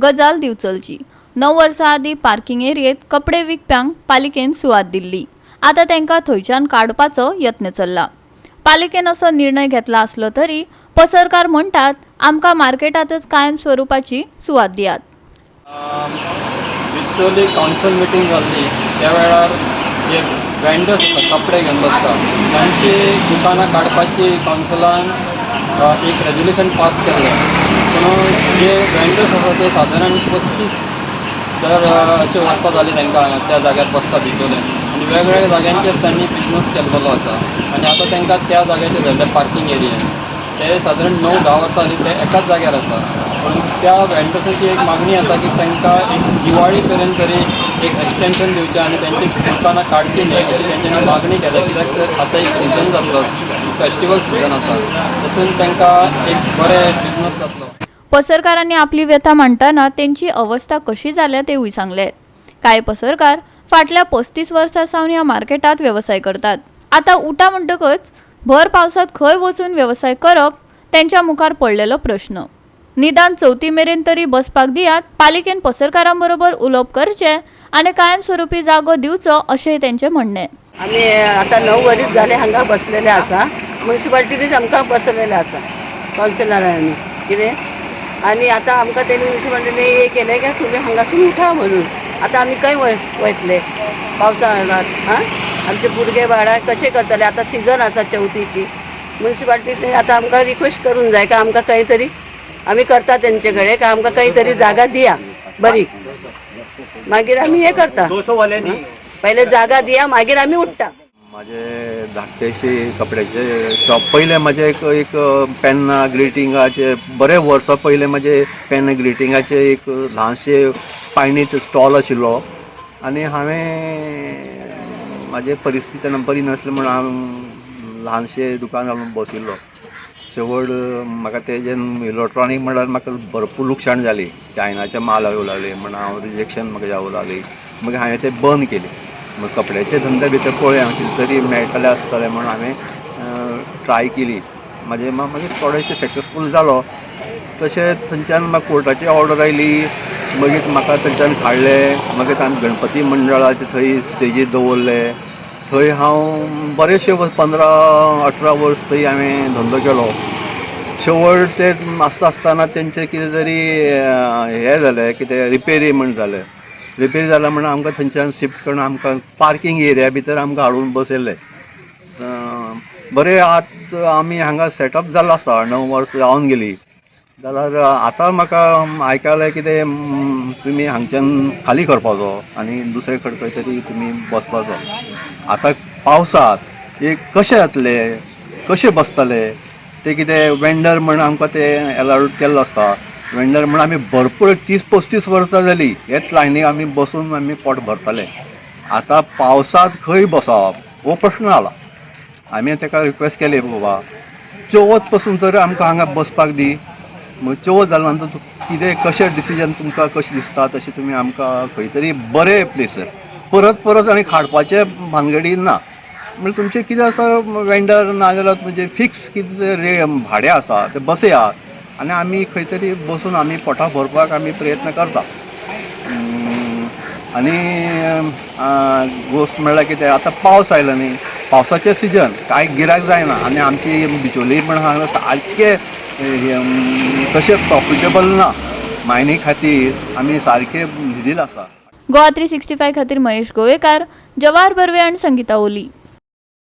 गजाल दिवचलची. 9 वर्सां आदीं पार्किंग एरियेंत कपडे विकप्यांक पालिकेन सुवात दिल्ली. आतां तांकां थंयच्यान काडपाचो यत्न चल्ला. पालिकेन असो निर्णय घेतला आसलो तरी पसरकार म्हणटात, आमकां मार्केटांतच कायम स्वरुपाची सुवात दियात. बिचोली कावन्सील मिटींग जाल्ली, त्या वेळार जे वेंडर्स आसा, कपडे घेवन बसता, तांची दुकानां काडपाची कावन्सिलान एक रेजोल्युशन पास केल्लें. पूण जे वेंडर्स आसा ते सादारण 35 तर अशें वर्सां जालीं तांकां त्या जाग्यार बसता बिचोले आनी वेगवेगळ्या जाग्यांचेर तांणी बिजनस केल्लो आसा आनी आतां तांकां त्या जाग्याचेर व्हेल्ले पार्कींग एरियेन. ते सादारण 9-10 वर्सां जालीं ते एकाच जाग्यार आसा. पूण त्या वेंडर्सांची एक मागणी आसा की तांकां एक दिवाळी मेरेन तरी एक एक्सटेंशन दिवचें आनी तांची दुकानां काडची न्हय अशी तेंच्यांनी मागणी केल्या. कित्याक तर आतां एक सिजन जातलो, फेस्टिवल सिजन आसा, तातूंत तांकां एक बरें बिजनस जातलो. पसरकारांनी आपली व्यथा मांडटना तेंची अवस्था कशी जाल्या तेवूय सांगले. कांय पसरकार फाटल्या 35 वर्सां सावन ह्या मार्केटांत वेवसाय करतात. आतां उठा म्हणटकच भर पावसांत खंय वचून वेवसाय करप, तेंच्या मुखार पडलेलो प्रश्न. निदान चवथी मेरेन तरी बसपाक दियात. पालिकेन पसरकारां बरोबर उलोवप करचें आनी कायमस्वरुपी जागो दिवचो, अशेंय तेंचें म्हणणें. आमी आतां 9 वरीस जाले हांगा बसलेले आसा. मुन्सिपाल्टीनूच आमकां बसलेले आसा कावन्सिलरांनी कितें. आनी आतां आमकां तेणी मुन्सिपाल्टीने हे केलें की तुमी हांगासून उठा म्हणून. आतां आमी खंय वयतले पावसा वेळार? आं, आमचे भुरगे बाळां कशें करतले? आतां सिजन आसा चवथीची. मुन्सिपाल्टीने आतां आमकां रिक्वेस्ट करूंक जाय काय आमकां खंय तरी, आमी करता तेंचे कडेन, काय आमकां खंय तरी जागा दिया बरी, मागीर आमी हे करता. पयले जागा दिया, मागीर आमी उठ्ठा. माझे धाकटेशे कपड्याचे शॉप. पयलें म्हाजें एक एक पेन्नां ग्रिटिंगाचे, बरे वर्सां पयलें म्हाजें पेन्नां ग्रिटिंगाचे एक ल्हानशें पायणीच स्टॉल आशिल्लो आनी हांवें म्हाजे परिस्थिती तेन्ना बरी नासली म्हूण हांव ल्हानशें दुकान घालून बशिल्लो. शेवट म्हाका तेजें इलेक्ट्रॉनीक म्हणल्यार म्हाका भरपूर लुकसाण जाली. चायनाचे माल येवं लागले म्हण हांव रिजेक्शन म्हाका जावं लागली. मागीर हांवें तें बंद केलें. मागीर कपड्याचे धंद्या भितर पळय हांव कितें तरी मेळटलें आसतलें म्हूण हांवें ट्राय केली. म्हाजें मागीर थोडेशें सक्सेसफूल जालो. तशें थंयच्यान म्हाका कोर्टाची ऑर्डर आयली. मागीर म्हाका थंयच्यान काडले. मागीर आमी गणपती मंडळाचे थंय स्टेजीर दवरले. थंय हांव बरेचशे 15-18 वर्स थंय हांवें धंदो केलो. शेवट ते आसता आसतना तेंचें कितें तरी हें जालें, कितें रिपेरी म्हण जालें. रिपेरी जालें म्हण आमकां थंयच्यान शिफ्ट करून आमकां पार्कींग एरिया भितर आमकां हाडून बसयलें. बरें, आतां आमी हांगा सेटअप जाल्लो आसा, 9 वर्सां जावन गेली. जाल्यार आतां म्हाका आयकलें कितें, तुमी हांगच्यान खाली करपाचो आनी दुसरे कडेन खंय तरी तुमी बसपाचो. आतां पावसांत एक कशें जातलें, कशें बसतले ते? कितें वेंडर म्हण आमकां ते एलाउड केल्लो आसता. वेंडर म्हण आमी भरपूर 30-35 वर्सां जालीं हेच लायनीक आमी बसून आमी पोट भरताले. आतां पावसांत खंय बसप हो प्रश्न जाला. आमी ताका रिक्वेस्ट केली, बाबा, चवथ पसून तर आमकां हांगा बसपाक दी. मागीर चवथ जाल्या नंतर कितें कशें डिसिजन तुमकां कशें दिसता तशें तुमी आमकां खंय तरी बरें प्लेसर परत परत आनी काडपाचें भानगडी ना. म्हणल्यार तुमचें कितें आसा, वेंडर ना जाल्यार म्हणजे फिक्स कितें रे भाडें आसा तें बसयात आनी आमी खंय तरी बसून आमी पोटा भरपाक आमी प्रयत्न करता. आनी गोश्ट म्हणल्यार कितें, आतां पावस आयलो न्ही, पावसाचें सिजन, कांय गिरायक जायना आनी आमची बिचोली पण हांगा सारकें तशें प्रॉफिटेबल ना. मायनी खातीर आमी सारके भिजील आसा. गोवा 365 खातीर महेश गोवेकार, जवाहर बर्वे आनी संगीता ओली.